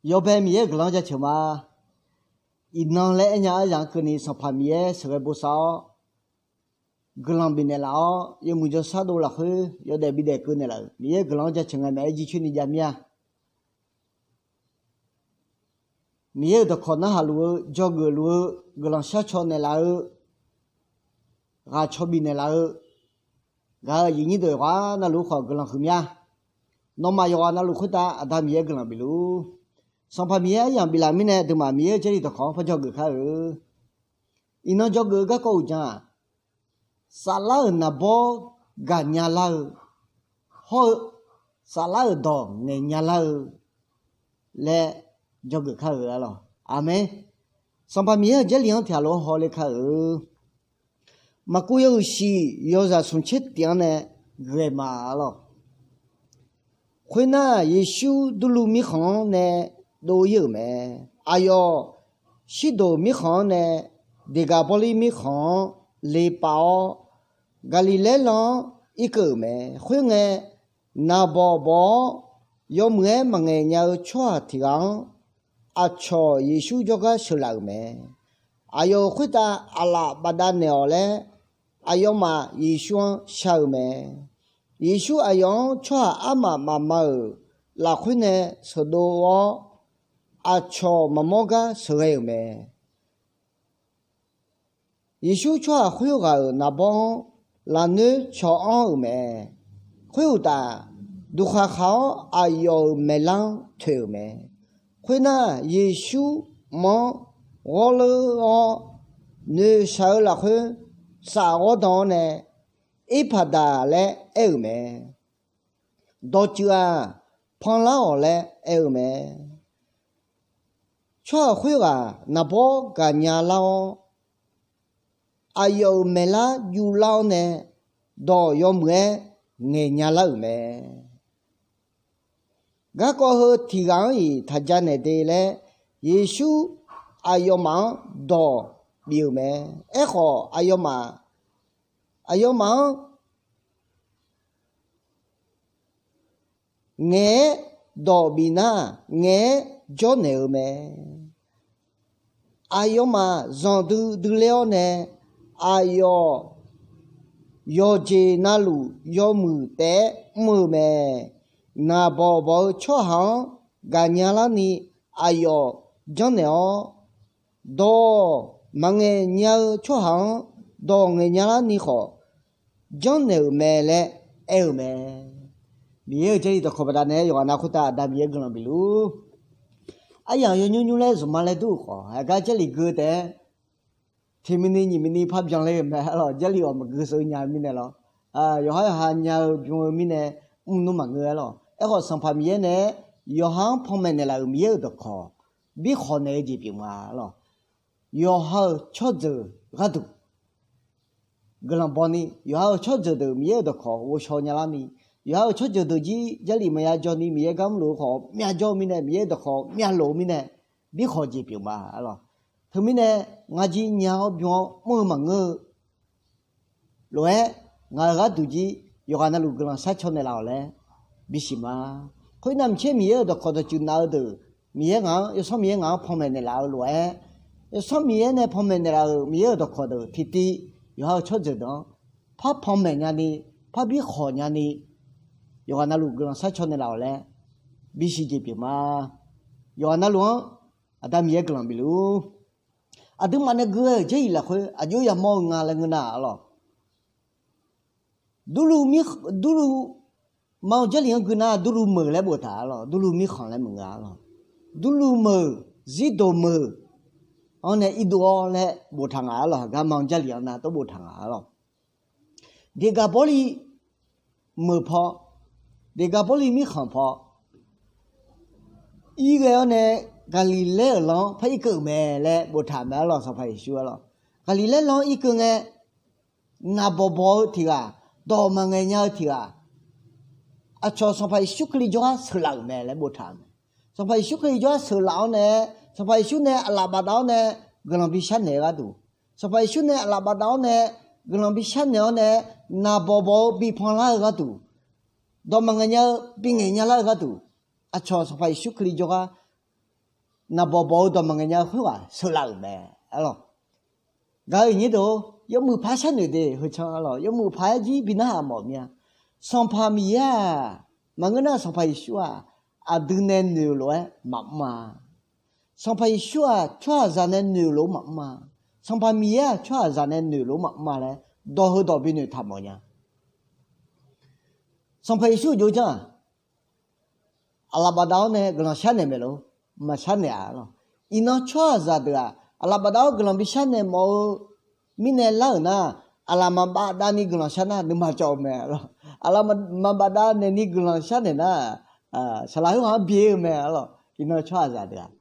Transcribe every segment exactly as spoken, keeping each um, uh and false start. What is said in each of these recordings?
Yawbae Miqyaer-euq guiqlanq-anr jaceuq ma. Iqnan laer aernya aryamq-anr keuvni Sanqpaq Miqyaer sheuqghae bosav-awr, guiqlanq bifnaeq laf-awr, yawmuiq jawrshar dov lafkhoer yawdaef bidaef keuv naeqlaf-euq Miqyaer-euq guiqlanq-anr jaceuq ngae maeq-aer jircoer ni javmir-a. Miqyaer-euq dawqkawq narhaq luf-eu, dzawgeuf luf-eu, guiqlanq sharcaw naeqlaf-eu, ghaq cawbif naeqlaf-eu, gaq-euq aqyuif nyir deuq yawqghaq navluf khawf guiqlanq huiqmya. Nawmaf yawqghaq navluf khoertav Aqda Miqyaer guiqlanq bifluf-ur. Sanqpaq Miqyaer aryamq biflaf mirnae, aqduimaf Miqyaer-euq Jarlif dawqkawq-anr par dzawgeuf kar-eu. Iqnan dzawgeuf-eu garkawv uqdzan-aq, saflar-euq naqbawr gaqnya lar-eu, hawr-eu saflar-euq dawq ngaeqnya lar-eu laer dzawgeuf kar-euq arlawq. Aqmeq. Sanqpaq Miqyaer-euq Jarlif-anr tiqghaq lof-aer hawle kar-eu. Maqkuv yawhuiq shiq yawzaq smq tser tif-anr nae ghae ma arlawq. Khoernar, Yeqsur Durluv mirkhanq-anr nae dov-ir-euq mae. Aqyawf Shirdoq mirkhanq-anr nae Deqgaqbawrlir mirkhanq-anr le pav-awr, Gaqliqlaer lan-anr irkeuv-euq mae. Khoerngae, naqbawq bawq-awr yawmuiq-aer maqngaeq nya-eu tsawrhaq tiq ghaq-anr, aqcawq Yeqsur jawrgar sheuqlaf-euq mae. Aqyawf-euq khoertav aqlaf bafdav naeq-awq laer, aqyawfmaf Yeqsur-anr shar-eu mae. Yeqsur aqyawf-anr tsawrhaq armaf mafma-euq lafkhoer nae sheuqdov-awr, aqcawq maqmawr gar sheuqghae-euq mae. Yeqsur tsawrhaq khoerghaq-euq naqbawr-anr lafnoer caw anr-euq mae. Khoeruqtaf, duqkhaq khaq-awr aqyawf-euq maeqlar-anr toeq-euq mae. Khoernar, Yeqsur mq-anr ghawrleur-awr, noeqshaq-eu lafkhoer saf ghawrdan-awr nae, Erpaqdaq laer aer-euq mae. Dawqtsuif-aq, panlar-awq laer aer-eu mae. Tsawrhaq khoerghaq naqbawr gaqnya lar-awr, aqyawf-euq maeqlar yuvlar-awr nae, dawq yawmuiq-aer ngaeqnya lar-euq mae. Garkawv heu tiq ghaq-anr-iq taq janaeq de laer, Yeqsur aqyawfmaf-anr dawq bif-euq mae. Aerkhawf, aqyawfmaf, aqyawfmaf-anr ngaeq-aer dawq bif nar, ngaeq-aer jawrnaeq-eu mae. Aqyawfmaf zanqdui dui ler-awr nae, aqyawf yawqjeq navluf yawmuiq taef-aer mr-eu mae. Naqbawq bawq-eu tsawrhaq-anr gaqnya larni aqyawf janrnaeq-awr, dawq maqngaeq nya-eu tsawrhaq-anr dawq ngaeqnya larni khawf janrnaeq-euq mae laer aer-eu mae. Miqyaer-euq Jarlif dawqkawq baqdanae yawqghaq nav khoertav Aqda Miqyaer guiqlanq bifluf-ur. Aryamq yawnymr nymr laer zmqma laer dur-euq khawf, aqgar Jarlif gui-eu taef-aer tiq mini nyiq mini par byanler-eu mae arlawq. Jarlif-awq maqgui seuv nya-eu mirnae lawr, yawqhar yawqha nya-eu bym-eu mirnae mrnmr maqngeur arlawq. Aerkhawf, Sanqpaq Miqyaer nae yawqha-anr panmaeq naeqlaf-euq Miqyaer-euq dawqkawq bi khawq naeq-eu jeq pyeuf ma arlawq. Yawqha-euq tsawrjeuq gharduq guiqlanq bawni, yawqha-euq tsawrjeuq deuq Miqyaer-euq dawqkawq ghovshaw nya larni, yawqha-euq tsawrjeuq deuq jir Jarlif maqya jawrni Miqyaer gar mrluf-eu khawf myavjawr-eu mirnae, Miqyaer-euq dawqkawq myavlof-eu mirnae, bi khawq jeq pyeuf ma arlawq. Teumirnae, ngaq jir nya-awr bym-awr mr-eu maqngeur-eu lof-aer, ngaq-euq gharduq jir yawqghaq navluf guiqlanq sharcaw naeqlaf-awq laer bisiq ma. Khoernav maqtser, Miqyaer-euq dawqkawq dawqtsuif naf-eu deuq, Miqyaer ngaq-anr, Yawsanr Miqyaer ngaq-anr panmaeq naeqlaf-eu lof-aer, Yawsanr Miqyaer nae panmaeq naeqlaf-euq Miqyaer-euq dawqkawq deuq tiqtiv yawqha-euq tsawrjeuq deuq-anr par panmaeq nyani, par bi khawq nyani, yawqghaq navluf guiqlanq sharcaw naeqlaf-awq laer bisiq jeq pyeuf ma. Yawqghaq navluf-anr Aqda Miqyaer guiqlanq bifluf-ur. Aqduimaf nae gui-eu Jarlif lafkhoer aqjox yamawr-eu nga laer ngeur nar arlawq. Durluv mir, Durluv ma-eu Jarlif-anr gui nar Durluv meuq laer boftaq arlawq. Durluv mirkhanq laer maqngeur arlawq. Durluv meuq, Zirdoq meuq-anr nae irdov-awr laer boftaq nga arlawq. Aqgar ma-eu Jarlif-anr nar tov boftaq nga arlawq. Deqgaqbawrliv meuq paw, Deqgaqbawrliv mirkhanq paw, irghae-awr nae Gaqliqlaer-euq lan-anr par irkeuv-euq mae laer boftaq mae arlawq. Sanqpaq Yeqsur arlawq, Gaqliqlaer lan-anr irkeuv ngae, naqbawq bawq-eu tiq ghaq, dawq maqngaeq nya-eu tiq ghaq, aqcawq Sanqpaq Yeqsur Kali jawrgar sheuqlaf-euq mae laer boftaq mae. Sanqpaq Yeqsur Kali jawrgar sheuqlaf-awr nae, Sanqpaq Yeqsur nae aqlaf bafdav-awr nae guiqlanq bi sharnaeq-eu gharduq, Sanqpaq Yeqsur nae aqlaf bafdav-awr nae guiqlanq bi sharnaeq-awr nae, naqbawq bawq-eu bi panlar-eu gharduq, dawq maqngaeq nya-eu bi ngaeq nya lar-eu gharduq, aqcawq Sanqpaq Yeqsur Kali jawrgar naqbawq bawq-eu dawq maqngaeq nya-eu khoerghaq sheuqlaf-euq mae, arlawq. Gaq-eu iqnyir deuq, yawmuiq paq-aer sharnoeq de, heucan arlawq, yawmuiq paq-aer jir bi narhaq mawf mir-a. Sanqpaq Miqyaer-aq, maqngeur nar Sanqpaq Yeqsur-aq, aqdui nae noeq lof-aer maqmr-a. Sanqpaq Yeqsur-aq, tsawrhaqzaq nae noeq lof-aer maqmr-a. Sanqpaq Miqyaer-aq, tsawrhaqzaq nae noeq lof-aer maqmr-a laer, dawq heu dawq binoeq taq mawf nya. Sanqpaq Yeqsur jov janr-aq, aqlaf bafdav-awr nae guiqlanq sharnaeq maeq lor, maqsharnaeq-a lawq. Iqnan tsawrhaqzaq deuq-aq, aqlaf bafdav-awr guiqlanq bi sharnaeq mawf-eu mirnae lar-euq nar, aqlaf maqbafdav ni guiqlanq shar nar nuima cawv-eu mae lawq. Aqlaf maqbafdav naeq ni guiqlanq sharnaeq nar, saqlaq khoerghaq-anr bi-eu mae lawq. Iqnan tsawrhaqzaq deuq-aq,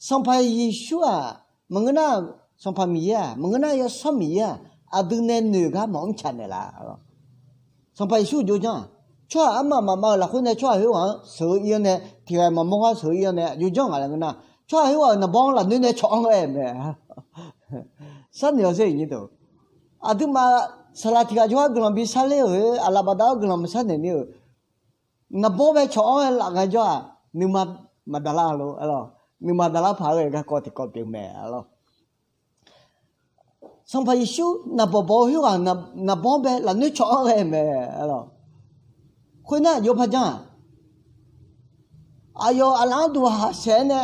Sanqpaq Yeqsur-aq, maqngeur nar, Sanqpaq Miqyaer-aq, maqngeur nar Yawsanr Miqyaer-aq, aqdui nae noeq gar maqmr tsaq naeqlaf. Sanqpaq Yeqsur jov janr-aq, tsawrhaq armaf mafmav-euq lafkhoer nae tsawrhaq khoerghaq-anr sheuq-eu ir-awr nae, tiq ghaq maqmawr gar sheuq-eu ir-awr nae jov janr ngaq laer ngeur nar, tsawrhaq khoerghaq-euq naqbawr-anr lafnoer nae cawq-anr ghae mae. Sharnoeq-awr sher iqnyir deuq, aqduimaf saqlaq tiq ghaq jawrgar guiqlanq bi sharler-euq, aqlaf bafdav-awr guiqlanq maqsharnaeq ni-euq, naqbawr bae cawq-anr ghae laf ngaejawr-aq, nuima maqdaqlar lor, nuima daqlar paq-aer ghae garkawv tiqkawv pyeuf mae lawq. Sanqpaq Yeqsur naqbawq bawq-eu khoerghaq naqbawr-anr bae lafnoer cawq-anr ghae mae lawq. Khoernar aqjox par janr-aq, aqyawf aqlaf-anr duq haq saeq-aer nae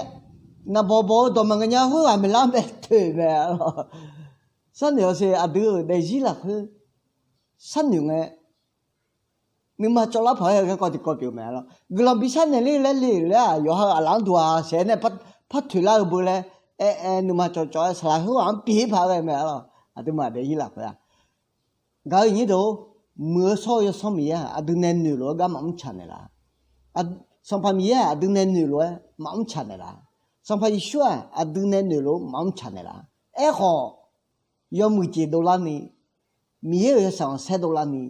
naqbawq bawq-eu dawq maqngaeq nya khoerghaq maeqlar-anr bae toeq mae lawq. Sharnoeq-awr sher aqdui-euq daefzir lafkhoer sharnoeq ngae, nuima cawvlar paq-aer garkawv tiqkawv pyeuf mae lawq. Guiqlanq bi sharnaeq ler laer le laer-aq, yawqha-euq aqlaf-anr duq haq saeq-aer nae par toeqlar-eu beu laer aer aer nuima cawv cawv-aer saqlaq khoerghaq-anr pyeuf-ir paq-aer ghae mae lawq. Aqduimaf daefzir lafkhoer-aq, gaq-eu iqnyir deuq, muiq-eu shawr-eu Yawsanr Miqyaer-aq, aqdui nae noeq lof-aer gar maqmr tsaq naeqlaf. Sanqpaq Miqyaer-aq, aqdui nae noeq lof-aer maqmr tsaq naeqlaf. Sanqpaq Yeqsur-aq, aqdui nae noeq lof-aer maqmr tsaq naeqlaf. Aerkhawf, yawmuiq jeq dovlar ni, Miqyaer-euq yawshaef khanqsaer dovlar ni,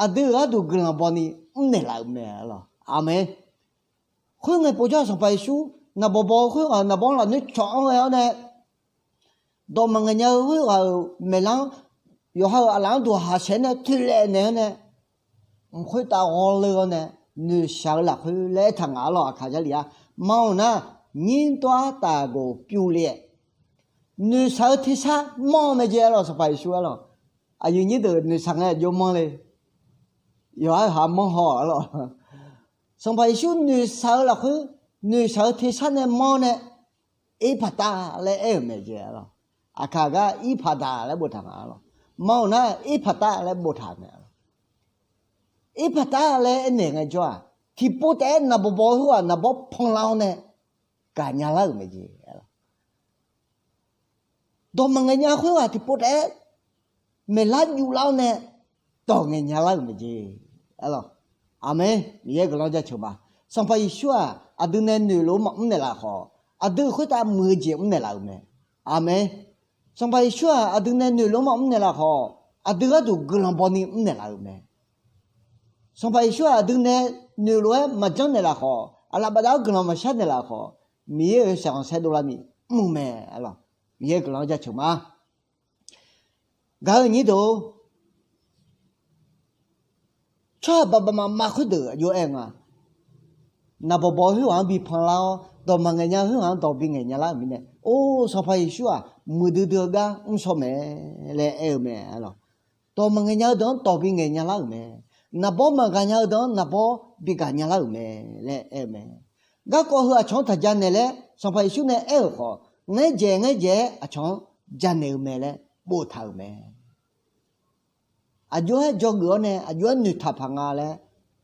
aqdui-euq gharduq guiqlanq baw ni mrnaeq laf-euq mae lawq. Aqmeq. Khoerngae povjawr-aq Sanqpaq Yeqsur naqbawq bawq-eu khoerghaq naqbawr-anr lafnoer cawq-anr ghae-awr nae, dawq maqngaeq nya-eu khoerghaq-euq maeqlar-anr yawqha-euq aqlaf-anr duq haq saeq-aer nae toeqlaef naeq-awr nae, mq khoertav ghawrleur-awr nae noeqshaq-eu lafkhoer laer aertaq ngaq arlawq. Aqkaq Jarlif-a, ma-awq nar, nyir dawr-ar taf ghof pyuvle-aer noeqshaq-eu tersar manr mae jeq arlawq. Sanqpaq Yeqsur arlawq, aqyuif nyir deuq noeqshaq ngae aqjox manr le. Yawqha-euq ha manr haw-awq arlawq. Sanqpaq Yeqsur noeqshaq-eu lafkhoer, noeqshaq-eu tersar nae manr nae, Erpaqtav laer aer-euq mae jeq arlawq. Aqkaq gar Irpaqdaq laer boftaq nga arlawq. Ma-awq nar Erpaqtav laer boftaq mae arlawq. Erpaqtav laer aernaeq ngaejawr-aq, tiqpov taef-aer naqbawq bawq-eu khoerghaq naqbawr panlar-awr nae gaqnya lar-euq mae jeq arlawq. Dawq maqngaeq nya khoerghaq tiqpov taef-aer maeqlar juvlar-awr nae dawq ngaeq nya lar-euq mae jeq arlawq. Aqmeq. Miqyaer guiqlanq jaceuq ma. Sanqpaq Yeqsur-aq, aqdui nae noeqlof-eu maqmr naeqlaf khawf, aqdui khoertav muiq-eu jeq mrnaeq laf-euq mae. Aqmeq. Sanqpaq Yeqsur-aq, aqdui nae noeqlof-eu maqmr naeqlaf khawf, aqdui gharduq guiqlanq baw ni mrnaeq laf-euq mae. Sanqpaq Yeqsur-aq, aqdui nae noeqlof-aer maqjanr naeqlaf khawf, aqlaf bafdav-anr guiqlanq maqshar naeqlaf khawf, Miqyaer-euq yawshaef khanqsaer dovlar ni mr-eu mae arlawq. Miqyaer guiqlanq-anr jaceuq ma. Gaq-eu nyir deuq-or, tsawrhaq baqbaq mafmaf khoerdeuq aqjox aer-eu nga. Naqbawq bawq-eu khoerghaq-anr bi panlar-awr, dawq maqngaeq nya-eu khoerghaq-anr dawq bi ngaeq nya lar-euq mirnae, or, Sanqpaq Yeqsur-aq, muiqdui dui-eu gar mrshawr mae laer aer-eu mae arlawq. Dawq maqngaeq nya-eu deuq-anr dawq bi ngaeq nya lar-euq mae. Naqbawr maqgaq nya-eu deuq-anr naqbawr bi gaq nya lar-euq mae laer aer-eu mae. Garkawv heu aqcawq-anr taq janaeq laer Sanqpaq Yeqsur nae aer-euq khawf, ngaerdzaeq ngaerdzaeq-aer aqcawq-anr janaeq-eu mae laer boftaq-euq mae. Aqjox-aer dzawgeuf-awr nae aqjox-aer noeqtaq paq nga laer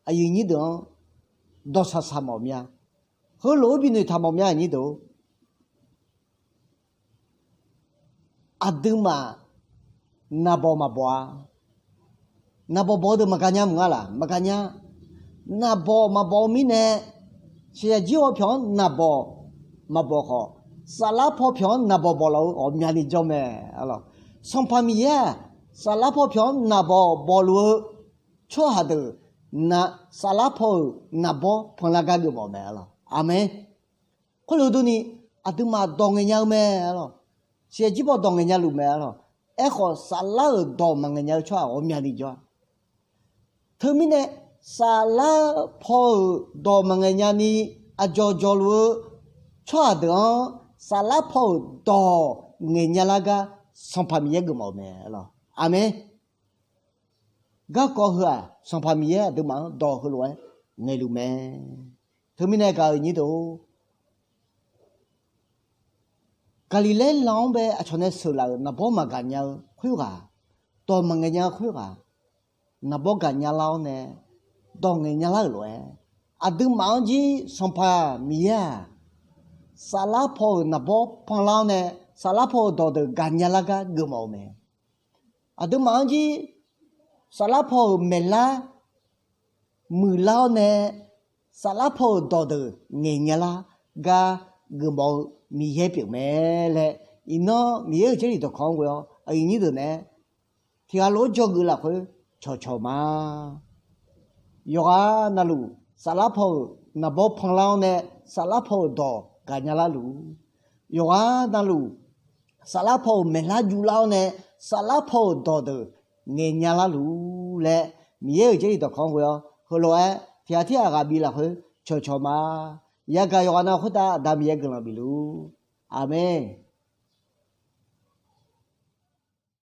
aqyuif nyir deuq-anr dawqsaq saq mawf mir-a. Heulof-aer bi noeqtaq mawf mir-a, aqnyir deuq-or. Aqduimaf naqbawq maqbawq-a. Naqbawq bawq-eu deuq maqgaq nya mq nga laq? Maqgaq nya. Naqbawq maqbawq-eu mirnae, shaqyaq jir haw pyawq-anr naqbawq maqbawq khawf, saflar paw pyawq-anr naqbawq bawq lawq-eu ghawqmyani jawr mae. Sanqpaq Miqyaer-aq, saflar paw pyawq-anr naqbawq bawq luf-eu tsawrhaq deuq, saflar paw-euq naqbawr panlar gar geufmawf mae arlawq. Aqmeq. Khoerlof durni, aqduimaf dawq ngaeq nya-eu mae arlawq. Shaqyaq jir paw dawq ngaeq nya luf mae arlawq. Aerkhawf, saflar-euq dawq maqngaeq nya-eu tsawrhaq ghawqmyani jawr-a. Teumirnae, saflar paw-euq dawq maqngaeq nyani aqjawq jawq luf-eu tsawrhaq deuq-anr saflar paw-euq dawq ngaeqnya lar gar Sanqpaq Miqyaer geufmawf-eu mae lawq. Aqmeq. Garkawv heu-aq, Sanqpaq Miqyaer aqduimaf-anr dawq heulof-aer ngaeqluf mae. Teumirnae gaq-euq nyir deuq-or, Gaqliqlaer lan-anr bae aqcawq nae sheuqlaf-euq naqbawr maqgaq nya-eu khoerghaq, dawq maqngaeq nya-eu khoerghaq, naqbawr gaqnya lar-awr nae dawq ngaeqnya lar-euq lof-aer, aqduimaf-anr jir Sanqpaq Miqyaer-aq, saflar paw-euq naqbawr panlar-awr nae, saflar paw-euq dawqdeuq gaqnya lar gar geufmawf-eu mae. Aqduimaf-anr jir saflar paw-euq maeqlar muiqlar-awr nae, saflar paw-euq dawqdeuq ngaeqnya lar gar geufmawf-eu Miqyaer pyeuf mae laer, iqnan Miqyaer-euq Jarlif dawqkawq-anr ghoe-awr aqyuif nyir deuq naeq-aer tiqghaq lof-aer dzawgeuf lafkhoer cawqcawq ma. Yawqghaq navluf saflar paw-euq naqbawr panlar-awr nae, saflar paw-euq dawq gaqnya larluf, yawqghaq navluf saflar paw-euq maeqlar juvlar-awr nae, saflar paw-euq dawqdeuq ngaeqnya larluf laer, Miqyaer-euq Jarlif dawqkawq-anr ghoe-awr heulof-aer tiqghaq tirghaq ghaq bif lafkhoer cawqcawq ma. Yagaq yawqghaq nav khoertav Aqda Miqyaer guiqlanq bifluf. Aqmeq.